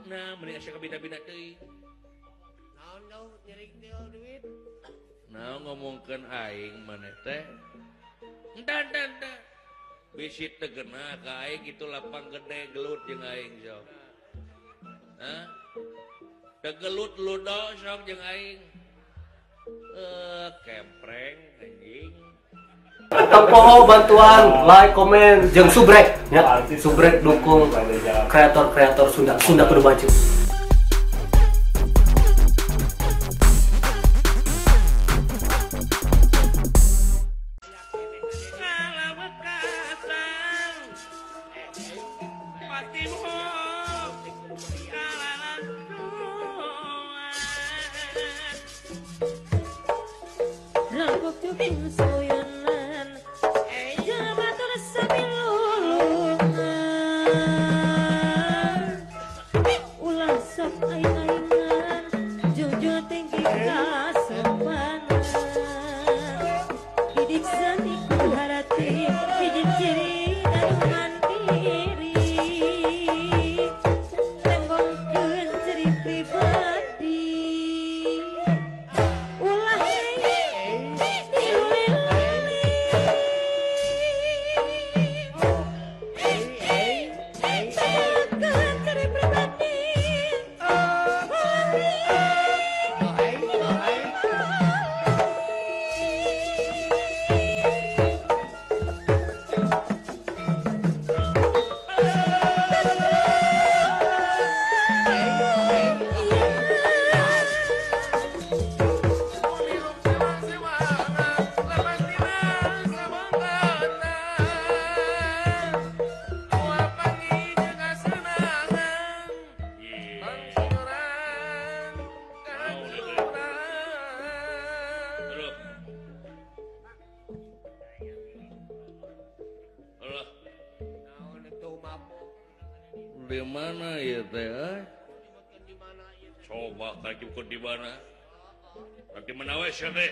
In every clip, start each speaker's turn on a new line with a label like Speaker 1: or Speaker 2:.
Speaker 1: Nah, meni asa kabina-bina teuing.
Speaker 2: Naon dong nyirik duit?
Speaker 1: Nah, ngomongkeun aing maneh teh. Entar entar. Bisi teu geunah ka aing kitu lapang gede gelut jeung aing sok. Hah? Teu gelut ludo sok jeung aing. Kempreng anjing.
Speaker 3: Tempoho bantuan like, komen, jeung subrek ya. Subrek dukung kreator-kreator Sunda. Sunda kudu maju.
Speaker 1: Di mana ya teh? Coba kaki di mana? Kaki mana we sia teh?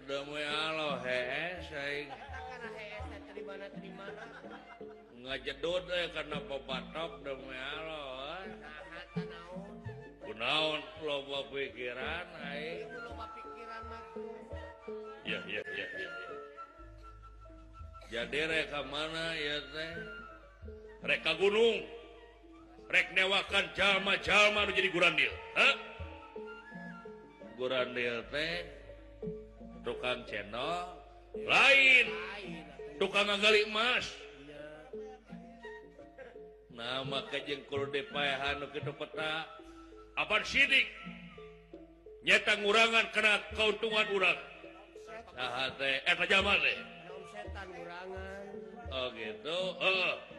Speaker 1: Demi Allah hees aing. Ngajedut we karena babatok demi Allah. Kunaon loba pikiran aing. Ya ya ya ya. Jadi rek ka mana ya teh? Rek ka gunung, rek newakan jalma-jalma nu jadi gurandil. Hah? Gurandil teh tukang cendol, lain tukang ngagali emas. Nah, maka jeung kudu dipaehan nu kitu peta. Apan sidik nyeta ngurangan kana kauntungan urang. Saha teh eta jalma teh? Oh gitu. Heeh.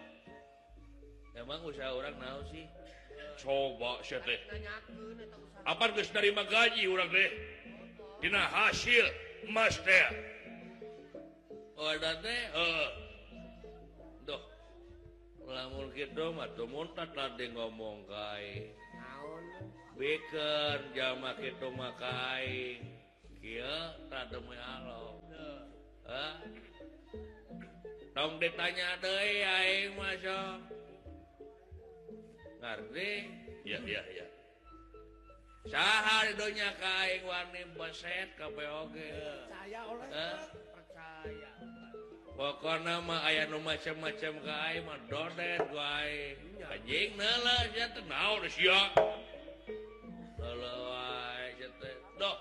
Speaker 1: Emang usaha orang naon sih? Coba sia teh. Apan geus narima gaji urang teh? Dina hasil emas teh. Oh da teh, heuh. Duh. Lamun kitu mah teu muntat tadi ngomong ka aing.
Speaker 2: Naon?
Speaker 1: Bikeun jalma kitu mah ka aing. Kieu tah demi Allah. Hah? Tong ditanya deui aing mah sok. Ngerti? Ya ya ya. Saha di donya ka aing wani beset ka oge.
Speaker 2: Percaya oleh percaya.
Speaker 1: Pokona mah aya nu macam-macam ka aing mah dodet ku aing. Anjing neuleuh sia teh naon sia. Neuleuh wae sia teh. Doh.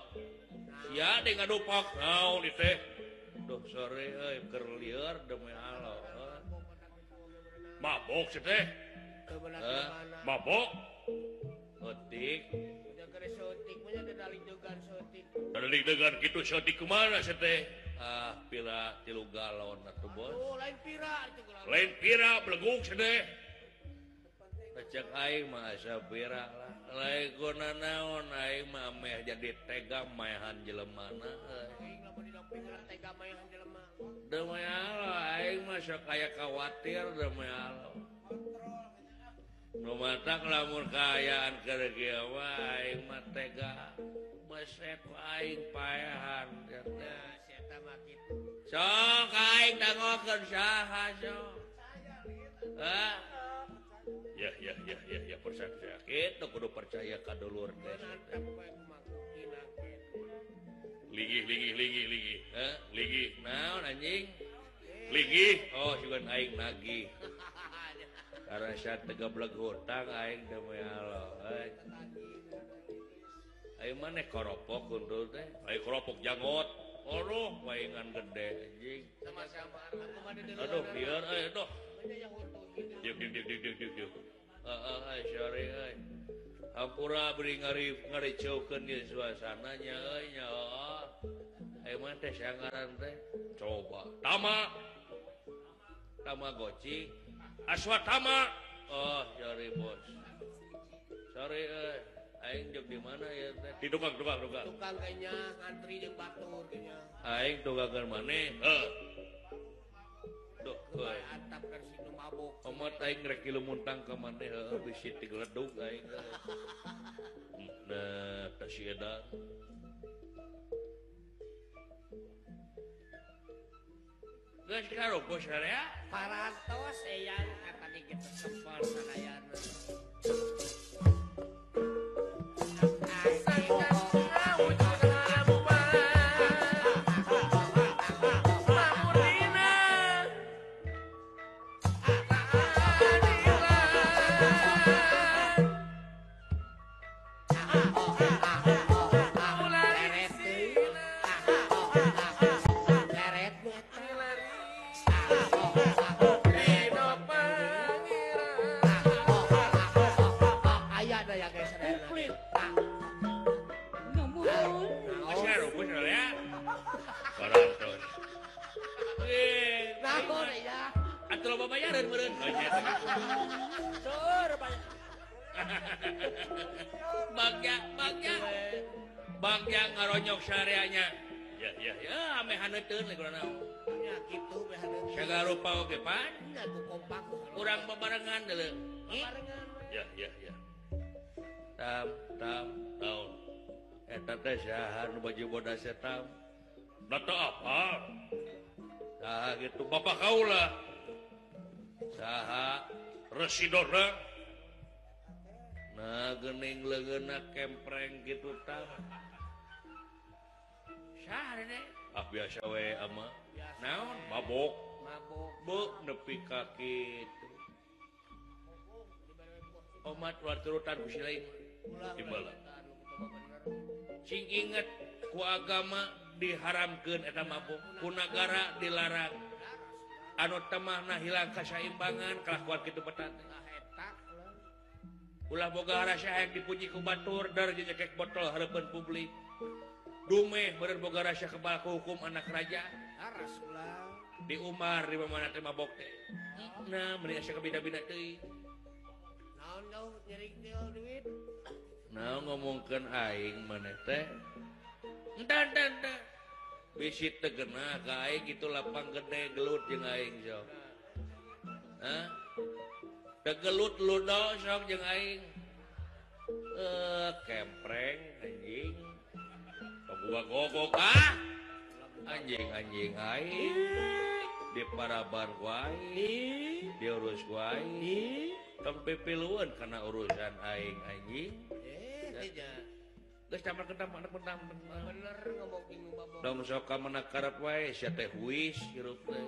Speaker 1: Sia deui ngadupak naon ieu teh. Duh sore euy keur lieur demi Allah. Mabok sia teh. Mabok otik degan gitu sotik kemana sih teh? Ah pira 3 galon atuh bos.
Speaker 2: Lain pira
Speaker 1: lain pira beleguk sih teh. Cek aing mah asa pira lah. Lain guna naon aing mah meh jadi tega maehan jelemana. Demi Allah aing mah sok aya khawatir demi Allah. Nu matak lamun kaayaan keur kieu mah aing mah tega beset aing paehan teh. Sok aing dangokeun saha sok. Hah? Ya ya ya ya ya percaya kitu kudu percaya ka dulur teh. Ligih ligih ligih ligih. Heh, ligih. Naon anjing? Ligih. Oh, sugan aing nagih. Karena saya tegablek hutang aing demi Allah. Aing maneh koropok kuntul teh. Aing koropok janggot. Aduh, waingan gede anjing.
Speaker 2: Sama-sama.
Speaker 1: Aduh, lieur euy, aduh. Diuk diuk diuk diuk diuk diuk. Heeh, euy, sorry euy. Hampura beri ngariceukeun ieu suasananya euy nya. Aing mah teh sangaran teh. Coba. Tama. Tamagotchi. Aswatama. Oh, sorry bos. Sorry euy. Aing jog di mana ya teh? Di tukang tukang tukang.
Speaker 2: Tukang kayaknya ngantri jeung batur kayaknya.
Speaker 1: Aing tukangan maneh? Heuh. Duh, euy.
Speaker 2: Atap versi nu mabok.
Speaker 1: Omat aing rek kilu muntang ka maneh heuh bisi tigeledug aing. Nah, teh si eta. Geus karumpus area?
Speaker 2: Parantos eyang tadi kitu sempor sadayana.
Speaker 1: Bagja ngaronyok syariahnya. Ya ya ya ame haneuteun leuh naon.
Speaker 2: Nya kitu we haneuteun.
Speaker 1: Sagala rupa oge pan.
Speaker 2: Nya ku kompak.
Speaker 1: Urang babarengan deuleu.
Speaker 2: Babarengan.
Speaker 1: Ya ya ya. Tam tam taun. Eta teh saha nu baju bodas eta? Da teu apa? Saha kitu bapak kaula. Saha Residona. Nah geuning leungeunna kempreng kitu tah. Saha deh? Ah biasa we ama. Naon? Mabok.
Speaker 2: Mabok.
Speaker 1: Beuk nepi ka kitu. Omat luar turutan ku si lain. Timbala. Cing inget ku agama diharamkeun eta mabok, ku nagara dilarang. Anu temahna hilang kasaimbangan kalakuan kitu betat. Ulah boga rasa hayang dipuji ku batur dar jeung nyekek botol hareupeun publik. Dumeh meureun boga rasa kebal ku hukum anak raja.
Speaker 2: Aras ulah.
Speaker 1: Di Umar di mana teh mabok teh. Nah, meuni asa kabida-bida teuing.
Speaker 2: Naon jauh nyerik teh duit.
Speaker 1: Nah, ngomongkeun aing maneh teh. Entan entan entan. Bisi teu geunah ka aing kitu lapang gede gelut jeung aing sok. Hah? Tegelut ludo sok jeung aing. Kempreng anjing. Gogok ah. Anjing anjing aing. Di paraban ku aing, diurus ku aing. Tong pipilueun kana urusan aing anjing.
Speaker 2: Teh
Speaker 1: Geus camar kentam anak bentam.
Speaker 2: Bener ngomong jeung mabok.
Speaker 1: Dong sok ka mana karep wae sia teh huis hirup teh.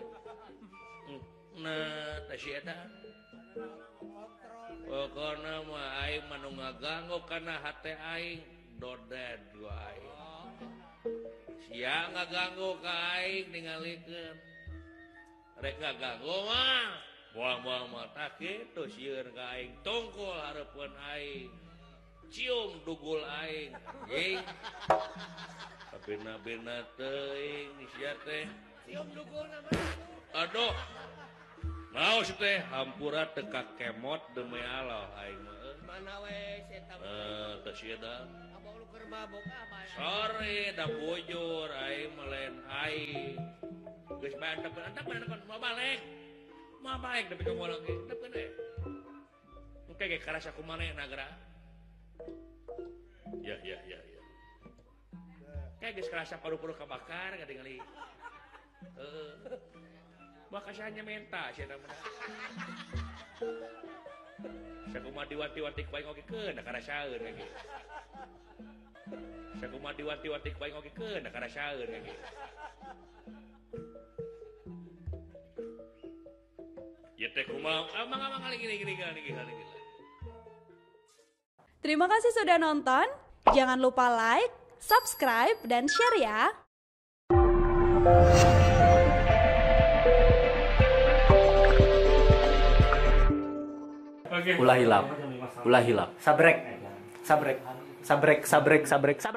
Speaker 1: Nah, teh si eta. Pokona mah aing mah nu ngaganggu kana hate aing doded ku aing. Sia ngaganggu ka aing ningalikeun. Rek ngaganggu mah moal-moal mah tah kitu sieun ka aing tungkul hareupeun aing. Cium dugul aing anjing. Kabina-bina teuing sia teh.
Speaker 2: Cium dugulna mah.
Speaker 1: Aduh. Naos teh hampura teu kakemot demi Allah aing mah.
Speaker 2: Mana we si eta.
Speaker 1: Teh si eta.
Speaker 2: Abang lu keur mabok ah bae.
Speaker 1: Sore da bujur aing mah lain aing. Geus bae antep antep moal balik. Moal balik nepi ka moal oge. Antepkeun we. Engke ge karasa ku manehna geura. Ya ya ya ya. Kayak geus karasa paru-paru kabakar katingali. Heeh. Maka saya menta sia mah. Sakumaha diwanti-wanti ku aing oge keun karasaeun ge. Sakumaha diwanti-wanti ku aing oge keun karasaeun ge. Ieu teh kumaha? Amang-amang gini gini gini gini.
Speaker 4: Terima kasih sudah nonton. Jangan lupa like, subscribe, dan share ya.
Speaker 3: Ulah hilap. Ulah hilap. Sabrek. Sabrek. Sabrek, sabrek, sabrek, sabrek.